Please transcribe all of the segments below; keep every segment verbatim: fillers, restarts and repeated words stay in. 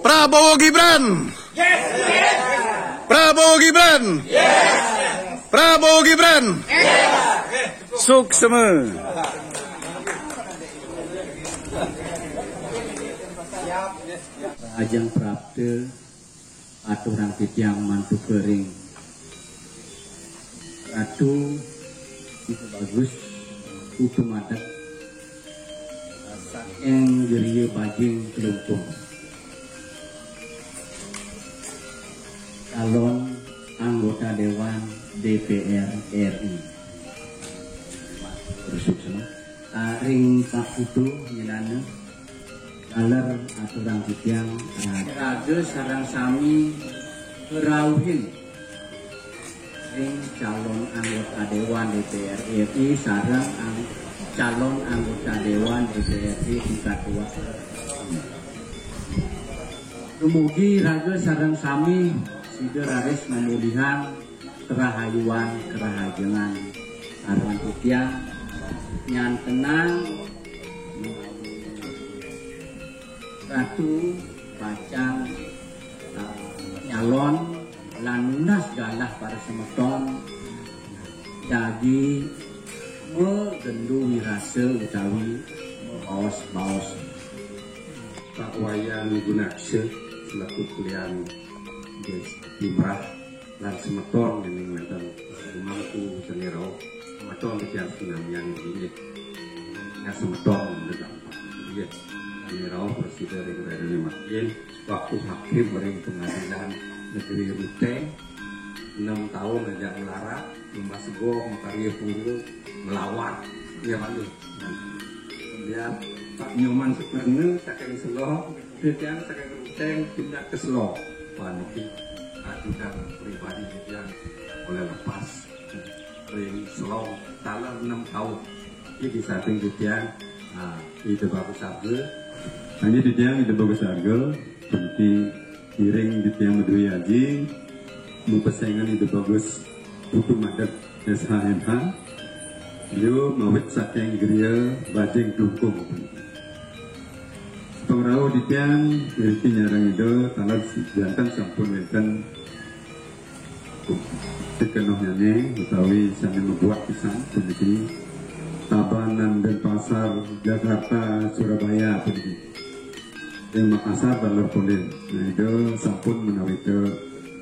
Prabowo Gibran. Prabowo Gibran. Prabowo Gibran. Suksma. Ajeng prapta aturang titiang mantuk ring Ratu Ida Bagus Putu Madeg saking Geria Bajing Klungkung. Calon anggota Dewan D P R R I. Bersuksma. Ring saputu nyinana taler aturang titiang raga sareng sami ngrauhin ring calon anggota Dewan D P R R I sareng ang-, calon anggota Dewan D P R D tingkat dua. Dumugi raga sareng sami sida raris mamulihan kerahayuan, kerahajengan. Aran titiang nyantenang Ratu pacang, eh, nyalon lan nunas galah para semeton jagi magendu wirasa utawi mabaos-baos. Pak Wayan Gunaksa selaku kelian Des Timrah lan semeton ngening wenten pemangku seni rauh, semeton titiang sinamian inggih. Ya semeton ngening gampang. Inggih. Seni rauh presida ring Rene Makin, waktu hakim ring pengadilan negeri Ruteng, enam tahun aja melarat, Mas Gong, Karya Pura, melawat, ya, Pak. Kemudian Pak Nyoman Superna saking Selong, titiang saking Ruteng, pindah ke Selong. Wah, niki ajudan pribadi titiang oleh lepas ring Selong, taler enam tahun. Jadi di samping titiang, ah, Ida Bagus Arga. Hanya titiang Ida Bagus Arga, penting Iring titiang Madhuri Aji, mapesengan Ida Bagus Putu Madeg S H M H, beliau mawit saking Geria Bajing Klungkung. Pangrauh titiang, iriki nyareng Ida, taler janten sampun wenten pikenohnyané utawi sané mabuat pisan puniki Tabanan Denpasar, Jakarta, Surabaya puniki. Ring Makassar taler polih. Nah, Ida sampun manawita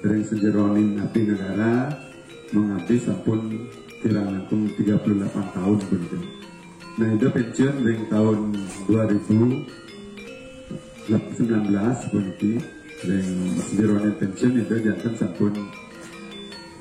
ring sajeroning abdi negara, mengabdi sampun kirang langkung tiga puluh delapan tahun punika. Nah, Ida pensiun ring tahun dua ribu sembilan belas puniki, ring sajeroning pensiun Ida janten sampun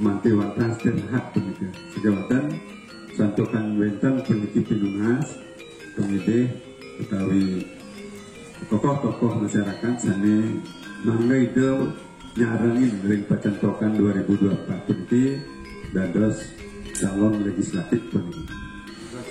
manti wantah istirahat punika. Sajawadan santukan wenten puniki pinunas, pangidih utawi tokoh-tokoh masyarakat sané mangda Ida nyarengin ring pacentokan dua ribu dua puluh empat puniki dados calon legislatif puniki.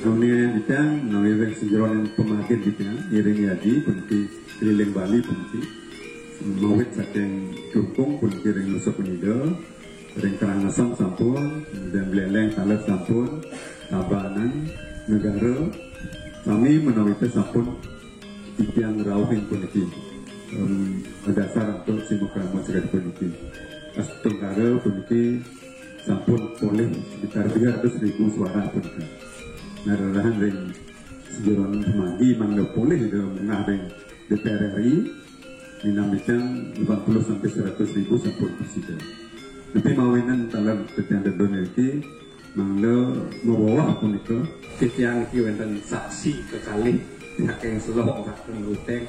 Nawi titiang, nawi ring sajeroning pamargin titiang, ngiring yadi puniki keliling Bali puniki, mawit saking Klungkung puniki ring Nusa Penida, ring Karangasem sampun, kemudian Buleleng taler sampun, Tabanan, Negara, sami manawita sampun titiang rauhin puniki. Em, adasar antuk simukrama sakadi puniki. Astungkara puniki sampun polih sekitar tiga ratus ribu suara punika. Nah, rerahan ring sajeroning pamargi mangda polih Ida munggah ring D P R R I, minambitan delapan puluh sampai seratus ribu sampun prasida. Napi mawinan taler titiang dedun niki, mangda maweweh punika. Titiang niki wenten saksi kekalih saking Selong, saking Ruteng.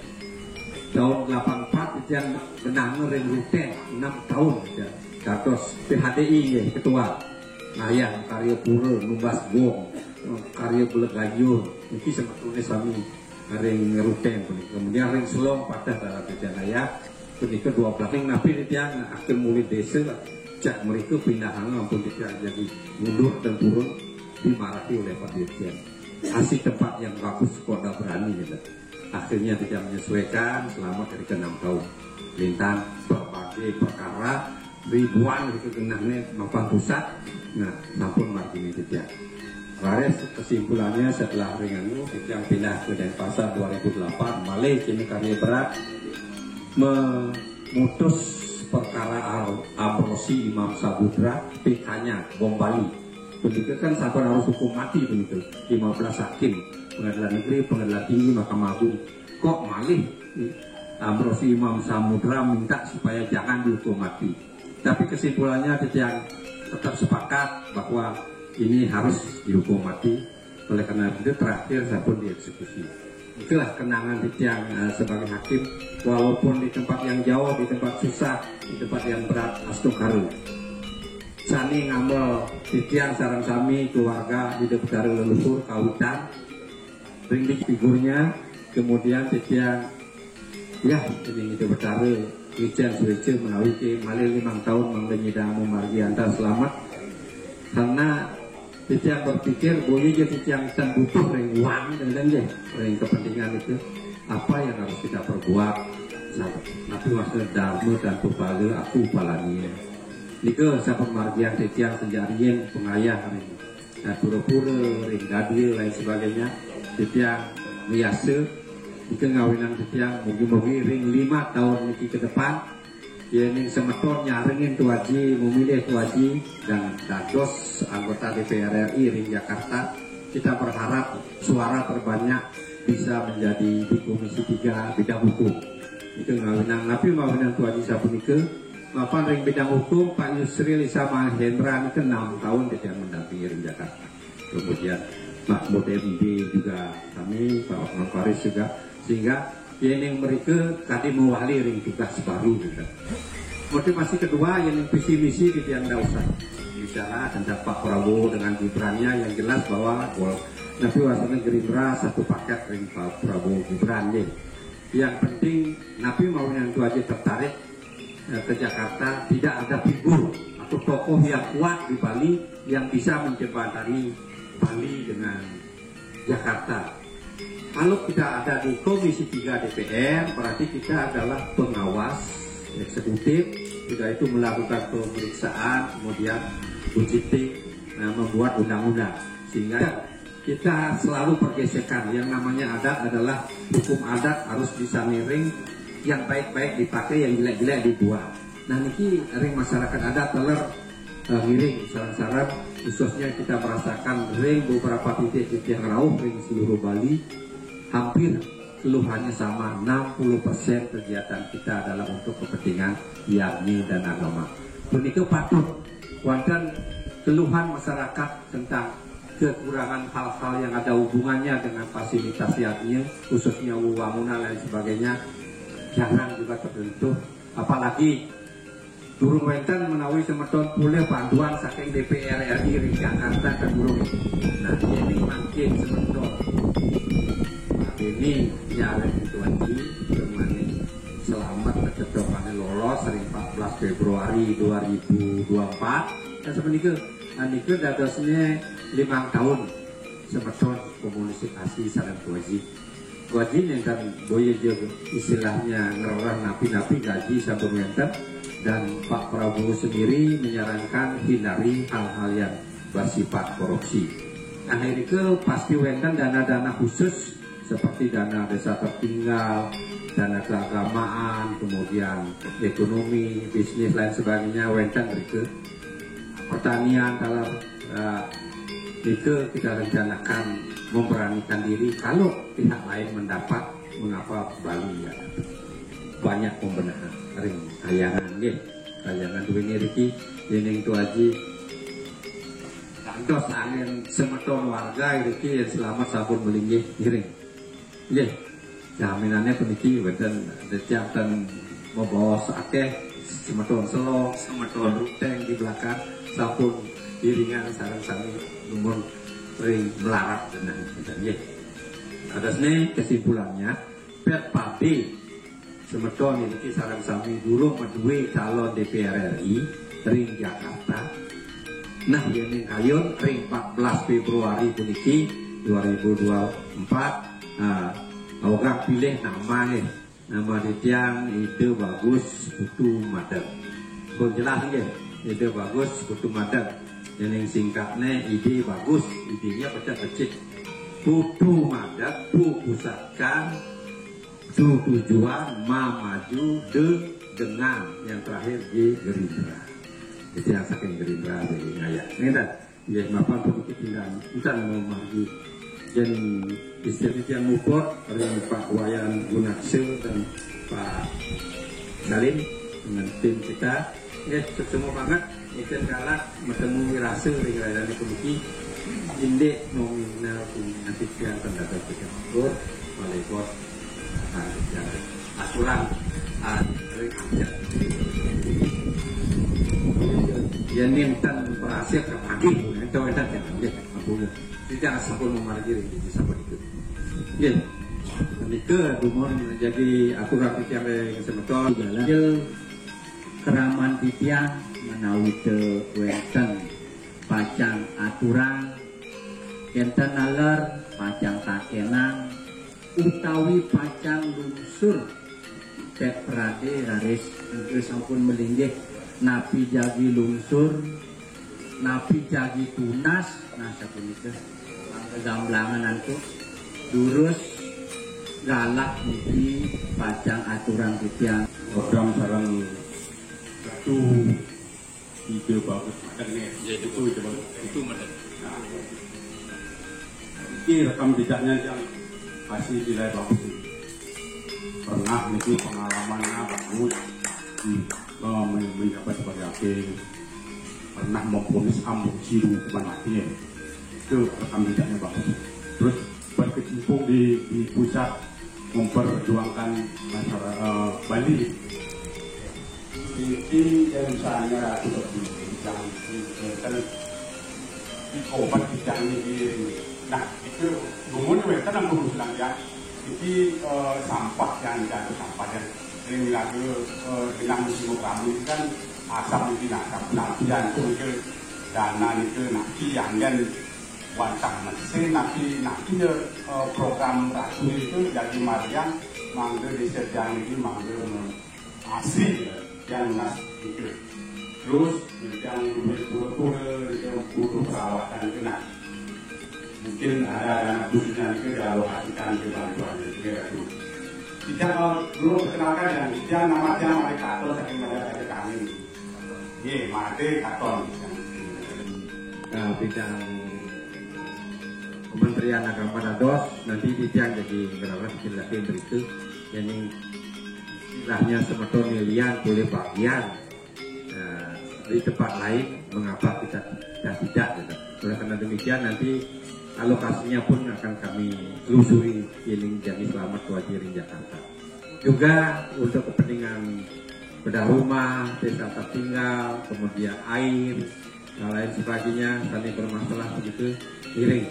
Tahun delapan empat titiang genah ring Ruteng, enam tahun titiang. Dados P H D I nggih, ketua. Ngayah Karya Pura, numbas gong, Karya Belegayur, niki semetuné sami ring Ruteng punika. Kemudian ring Selong pateh dalam titiang ngayah, punika dua belas ring napi titiang akan mulih desa, cak mereka pindah hanga ampun titiang jadi mundur dan turun, dimarahi oleh Pak Dirjen. Kasih tempat yang bagus kok dah berani gitu. Akhirnya titiang menyesuaikan selama dari ke enam tahun. Lintang berbagai perkara, ribuan gitu genahnya mapan pusat. Nah, sampun margini titiang. Raris kesimpulannya setelah ring anu, titiang pindah ke Denpasar dua ribu delapan, malih kena karya berat. Memutus perkara Amrosi Imam Samudra, P K-nya bom Bali. Begitu kan, sampai harus hukum mati begitu. Lima belas hakim, pengadilan negeri, pengadilan tinggi, Mahkamah Agung. Kok malih Amrosi Imam Samudra minta supaya jangan dihukum mati? Tapi kesimpulannya, titiang tetap sepakat bahwa ini harus dihukum mati. Oleh karena itu, terakhir sampun dieksekusi. Itulah kenangan titiang, eh, sebagai hakim, walaupun di tempat yang jauh, di tempat susah, di tempat yang berat, astungkara. Sane ngamel titiang sareng sami keluarga Ida Betara leluhur kawitan ring di figurnya, kemudian titiang, ya, ini Ida Betara ngicen sueca menawi ke malih limang tahun mangda nyidang mamargianta selamat. Karena titiang berpikir, boya ja titiang ten butuh ring uang, dan nggih, ring kepentingan itu. Apa yang harus kita perbuat? Napi wasta dharma tanpa pala, aku palanya. Nika sampun margiang titiang sejak riin pangayah ring, eh, pura-pura, ring gadia, lain sebagainya. Titiang biasa, nika ngawinang titiang, mugi-mugi ring lima tahun niki ke depan, yening semeton nyarengin Tuaji, memilih Tuaji, dan dados anggota D P R R I ring Jakarta, kita berharap suara terbanyak bisa menjadi di Komisi tiga bidang hukum. Itu ngawinang, napi ngawinang Tuaji sapunika, mapan ring bidang hukum, Pak Yusril Iza Mahendra niki enam tahun dia mendampingi ring Jakarta. Kemudian Mahmud M D juga kami, Pak Hotman Paris juga, sehingga yening mereka kadi mewali ring tugas baru gitu. Motivasi kedua, yening visi misi di tiang ndak usah bicara tentang Pak Prabowo dengan Gibrannya, yang jelas bahwa wal-, napi wasana Gerindra satu paket ring Pak Prabowo Gibran, ya. Yang penting, napi maunya itu aja tertarik, eh, ke Jakarta, tidak ada figur atau tokoh yang kuat di Bali yang bisa menjembatani Bali dengan Jakarta. Kalau kita ada di Komisi tiga D P R, berarti kita adalah pengawas eksekutif, sudah itu melakukan pemeriksaan, kemudian budgeting, eh, membuat undang-undang. Sehingga kita selalu pergesekan. Yang namanya adat adalah hukum adat harus bisa ngiring yang baik-baik dipakai, yang jelek-jelek dibuang. Nah, niki ring masyarakat adat taler, eh, ngiring sareng-sareng, khususnya kita merasakan ring beberapa titik-titik rauh ring seluruh Bali, hampir keluhannya sama, enam puluh persen kegiatan kita adalah untuk kepentingan yadnya dan agama. Punika patut wonten keluhan masyarakat tentang kekurangan hal-hal yang ada hubungannya dengan fasilitas yadnya, khususnya wewangunan dan sebagainya, jarang juga tersentuh. Apalagi durung wenten menawi semeton polih bantuan saking D P R R I ring Jakarta, kan durung. Nah, ini mangkin semeton ini nyarengin Tuaji, selamat kecedokane lolos ring empat belas Februari dua ribu dua puluh empat. Dan semenika, nah, nika dadosne limang tahun semeton komunikasi sareng Tuaji. Tuaji nenten boya ja istilahnya ngrereh napi-napi, gaji sampun wenten, dan Pak Prabowo sendiri menyarankan hindari hal-hal yang bersifat korupsi. Nah, irika pasti wenten dana-dana khusus seperti dana desa tertinggal, dana keagamaan, kemudian ekonomi, bisnis, lain sebagainya, wenten rika. Pertanian, kalau, eh, itu kita rencanakan memberanikan diri kalau pihak lain mendapat, mengapa Bali ya banyak pembenahan ring kayangan, nggih. Kayangan duwe niki, yening Tuaji. Kantos angin semeton warga niki yang selamat sampun melinggih ngiring. Nggih. Jaminannya puniki wenten, titiang ten mabaos akeh, semeton Selong, semeton Ruteng di belakang sampun iringan sareng sami numun ring melarat dengan kita, nggih. Dadosne kesimpulannya, pet padi semeton niki sareng sami durung maduwe calon D P R R I ring Jakarta. Nah, yening kayun ring empat belas Februari puniki dua ribu dua puluh empat, nah, ogang pilih nama, nggih. Nama titiang Ida Bagus Putu Madeg. Pun jelas, nggih, Ida Bagus Putu Madeg. Yening singkatne Ide Bagus, idenya pecah becik. Putu Madeg, pu pusatkan, Itu tujuan ma maju de dengan yang terakhir di Gerindra. Itu yang saking Gerindra jadi ngaya. Ini dah. Ya, mapan pun kita tinggal. Kita mau maju. Dan istri yang mupot, ada Pak Wayan Gunakse dan Pak Salim dengan tim kita. Ya, semua banget. Ikan galak bertemu rasa dengan raja ni kemiki. Indik mau minal punya nanti yang pendapat kita. Bos, balik bos. Nah, ya. Aturan. Ah, ya. Yang ni entah berhasil ke pagi. Itu entah jangan dia. Apa ya? Tidak asal mau marah diri. Bisa begitu. Ya. Nika dumun jadi aturan yang semeton. Jalan. Keraman titiang menawi teu wénten pacang aturang, kénten naler pacang takénang utawi pacang lungsur. Pét Pradé raris engké sampun melinggih napi jagi lungsur, napi jagi tunas, nah sapunika. Gamblangan antuk durus galak niki pacang aturang titiang. Program sareng Ratu ide bagus madeng nih. Ya, itu, itu bagus. Itu madeng. Nah, ini rekam jejaknya yang masih nilai bagus. Pernah niki pengalamannya bagus. Hmm. Eh, men- menjabat sebagai hakim. Pernah memvonis Ambo Siru hukuman mati ya. Itu rekam jejaknya bagus. Terus berkecimpung di, di pusat memperjuangkan masyarakat eh, Bali. Inti dan misalnya Ratu Berdiri yang kan di obat bidang ini. Nah, itu dumun wénten nang guru bilang ya. Jadi eh, sampah yang jatuh sampah yang sering lagu eh, bilang musim kami kan asam ini nah asam penampian itu itu dana itu nah yang kan wantah mesin nanti nanti eh, program Ratu itu jadi Marian mangga desa Jang ini mangga asli yang nas itu terus yang lebih pura-pura yang butuh perawatan itu nah mungkin ada dana khususnya itu dialokasikan ke bantuan itu ya itu tidak mau dulu perkenalkan yang dia nama dia Mari Katon saking banyak ada kami Ye, Mari Katon. Nah, bidang Kementerian Agama dados nanti titiang jadi ngerawat bikin lagi berikut yang istilahnya semeton milian boleh bagian eh, di tempat lain mengapa kita kita tidak gitu. Oleh karena demikian nanti alokasinya pun akan kami telusuri ini jadi selamat wajib di Jakarta. Juga untuk kepentingan bedah rumah, desa tertinggal, kemudian air, dan lain sebagainya, saling bermasalah begitu, ngiring.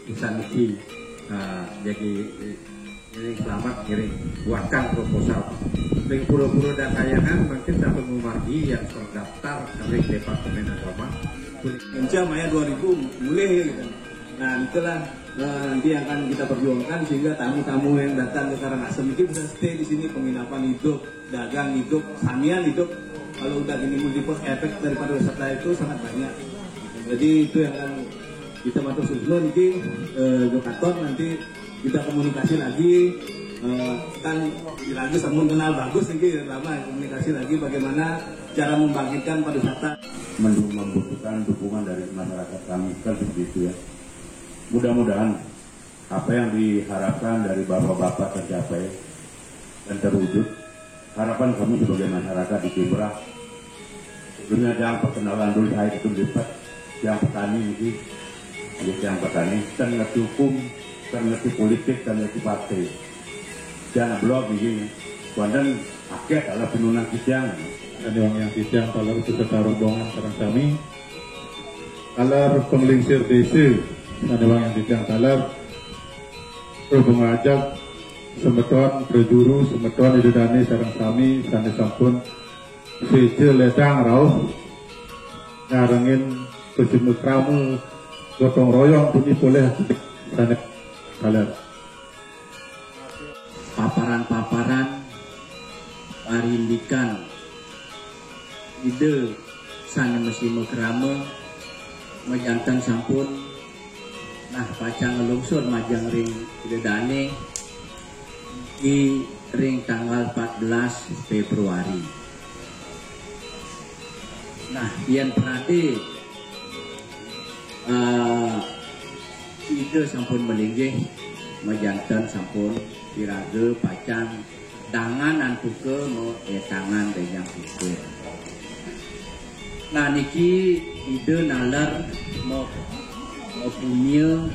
Bisa niki uh, jadi ini selamat ngiring buatkan proposal. Ring pura-pura dan kayangan mungkin dapat memargi yang terdaftar dari Departemen Agama. Insya Maya dua ribu mulai gitu. Nah itulah uh, nanti yang akan kita perjuangkan sehingga tamu-tamu yang datang ke Karangasem itu bisa stay di sini penginapan hidup, dagang hidup, samian hidup. Kalau udah gini multiple efek daripada wisata itu sangat banyak. Jadi itu yang akan kita matur susun nanti eh, Jokator nanti kita komunikasi lagi eh, kan lagi semua kenal bagus nanti lama komunikasi lagi bagaimana cara membangkitkan pariwisata. Membutuhkan dukungan dari masyarakat kami kan begitu ya. Mudah-mudahan apa yang diharapkan dari bapak-bapak tercapai dan terwujud. Harapan kami sebagai masyarakat di Timbrah, sebelumnya jangan perkenalan dulu saya itu lipat yang petani ini, yang petani, dan ngerti hukum, dan ngerti politik, dan ngerti partai. Jangan blog ini, kemudian akhir adalah penunan kisiang. Dan yang yang kisiang kalau kita taruh bongan terang kami, Taler penglingsir désa sané wangiang titiang taler. Terus mengajak semeton prajuru, semeton ida dané sareng sami sané sampun séja ledang rauh ngarengin pacima krama gotong royong puni polih sané taler. Paparan-paparan parindikan Ida sané mesti makrama majanten sampun nah pacang nglungsur majeng ring Ida dané. Di ring tanggal empat belas Februari. Nah, yen pradé, eh, Ida sampun malinggih, majanten sampun iraga pacang dangan antuka maetangan ring Hyang Kristus. Nah, niki Ida naler ma-, mapunia